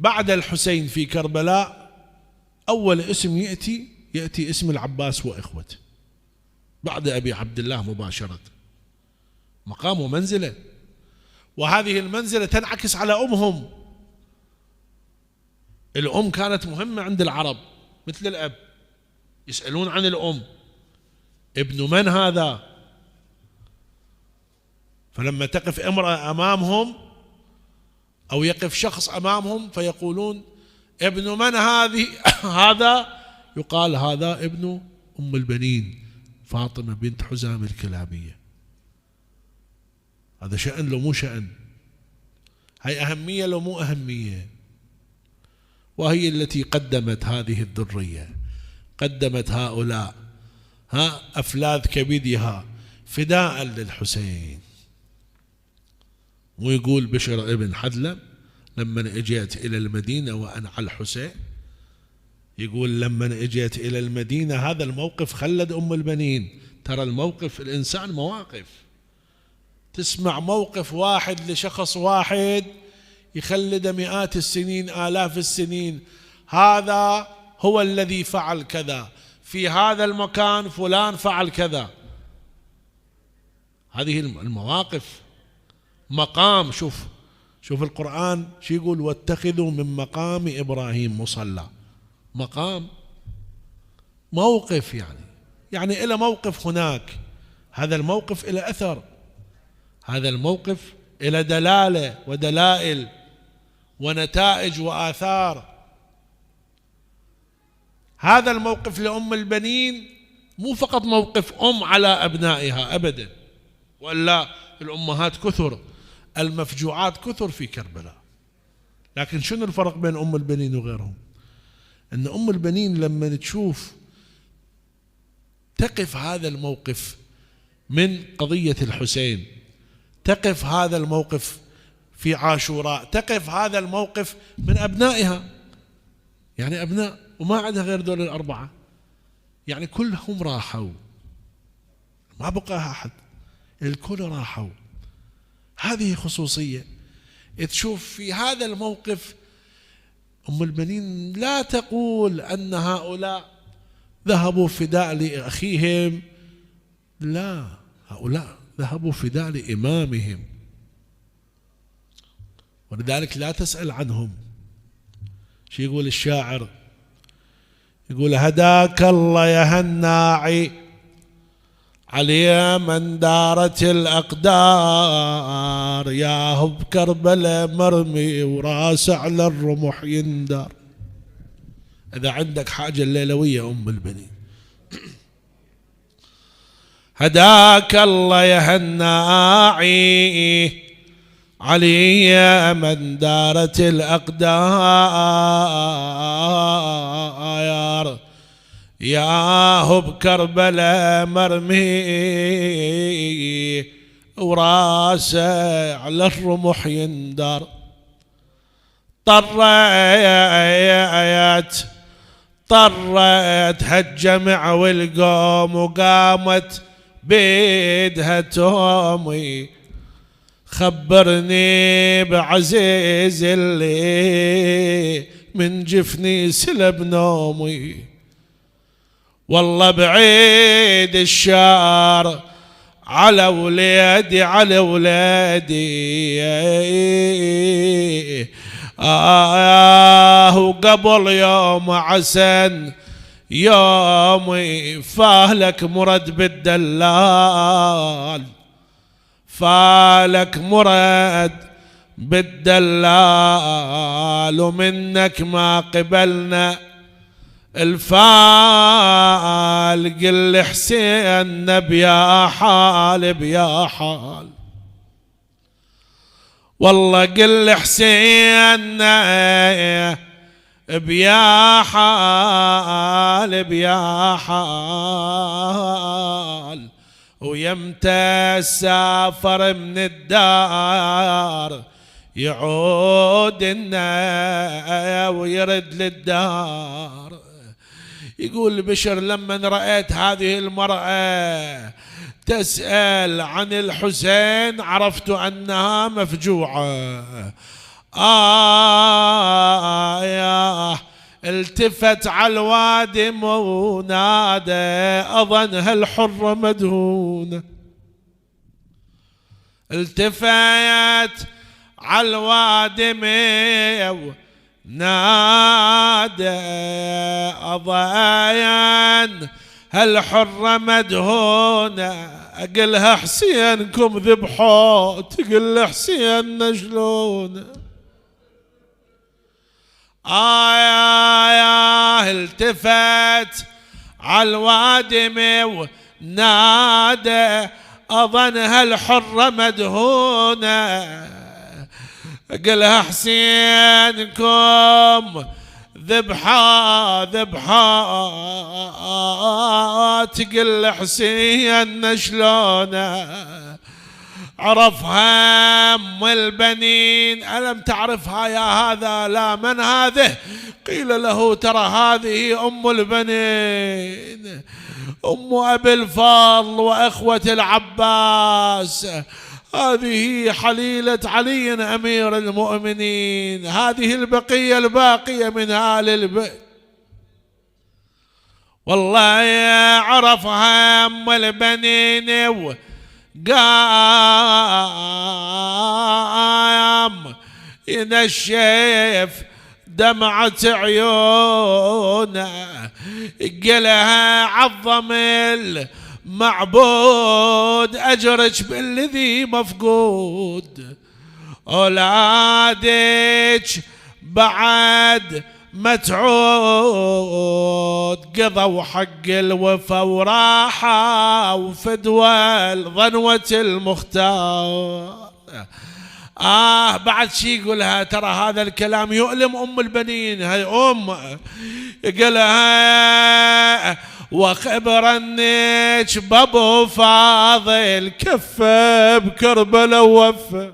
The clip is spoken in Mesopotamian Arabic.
بعد الحسين في كربلاء أول اسم يأتي اسم العباس وإخوته بعد أبي عبد الله مباشرة، مقام ومنزلة، وهذه المنزلة تنعكس على أمهم. الأم كانت مهمة عند العرب مثل الأب، يسألون عن الأم، ابن من هذا؟ فلما تقف امرأة أمامهم أو يقف شخص أمامهم فيقولون ابن من هذا يقال هذا ابن أم البنين فاطمة بنت حزام الكلابية. هذا شأن لو مو شأن، هي أهمية لو مو أهمية. وهي التي قدمت هذه الذرية، قدمت هؤلاء أفلاذ كبدها فداء للحسين. ويقول بشر ابن حذلم لما اجيت إلى المدينة وأنا على الحسين، يقول لما اجيت إلى المدينة هذا الموقف خلد أم البنين. ترى الموقف، الإنسان مواقف، تسمع موقف واحد لشخص واحد يخلد مئات السنين آلاف السنين. هذا هو الذي فعل كذا في هذا المكان، فلان فعل كذا. هذه المواقف مقام. شوف القرآن شو يقول؟ واتخذوا من مقام إبراهيم مصلى. مقام، موقف، يعني إلى موقف هناك. هذا الموقف إلى أثر، هذا الموقف إلى دلالة ودلائل ونتائج وآثار. هذا الموقف لأم البنين مو فقط موقف أم على أبنائها أبدا، ولا الأمهات كثر، المفجوعات كثر في كربلاء. لكن شنو الفرق بين أم البنين وغيرهم؟ أن أم البنين لما تشوف تقف هذا الموقف من قضية الحسين، تقف هذا الموقف في عاشوراء، تقف هذا الموقف من أبنائها، يعني أبناء وما عندها غير دول الأربعة، يعني كلهم راحوا، ما بقى أحد، الكل راحوا. هذه خصوصية. تشوف في هذا الموقف أم البنين لا تقول أن هؤلاء ذهبوا فداء لأخيهم، لا، هؤلاء ذهبوا فداء لإمامهم، ولذلك لا تسأل عنهم. شو يقول الشاعر؟ يقول هداك الله يا هناعي علي من دارت الأقدار، ياهو بكربلاء مرمي وراسه على الرمح يندار. إذا عندك حاجة الليلوية أم البنين هداك الله يا هناعي علي من دارت الأقدار، ياهو بكربلاء مرمي وراسه على الرمح يندار. طرت هالجمع والقوم وقامت بيدها تومي، خبرني بعزيز اللي من جفني سلب نومي، والله بعيد الشار على ولادي على ولادي، وقبل يوم عسن يومي فالك مرد بالدلال، فالك مرد بالدلال، ومنك ما قبلنا الفال، قل حسين بيا حال بيا حال، والله قل حسين بيا حال بيا حال، ويمتى سافر من الدار يعود لنا ويرد للدار. يقول بشر لما رأيت هذه المرأة تسأل عن الحسين عرفت أنها مفجوعة. التفت على الوادم ونادى أظنها الحرة مدهونة. التفت على الوادم ونادى أظن هالحرة مدهونة. أقلها حسينكم ذبحوا، تقل حسين شلون؟ التفت على الوادم ونادى أظن هالحرة مدهونة. أقلها حسينكم ذبحا تقل حسين شلونه؟ عرفها أم البنين. ألم تعرفها يا هذا؟ لا. من هذه؟ قيل له ترى هذه أم البنين، أم أبي الفضل وأخوة العباس، هذه حليلة علي أمير المؤمنين، هذه البقية الباقية من آل البيت. والله عرفها أم البنين وقام ينشف دمعة عيونه. قالها عظم المعبود أجرك بالذي مفقود، أولادك بعد متعود قضوا حق الوفا وراحة وفدوى ظنوة المختار. بعد شي يقولها ترى هذا الكلام يؤلم أم البنين. هاي قالها وخبرنك بابو فاضل كفه بكربلاء ووفى.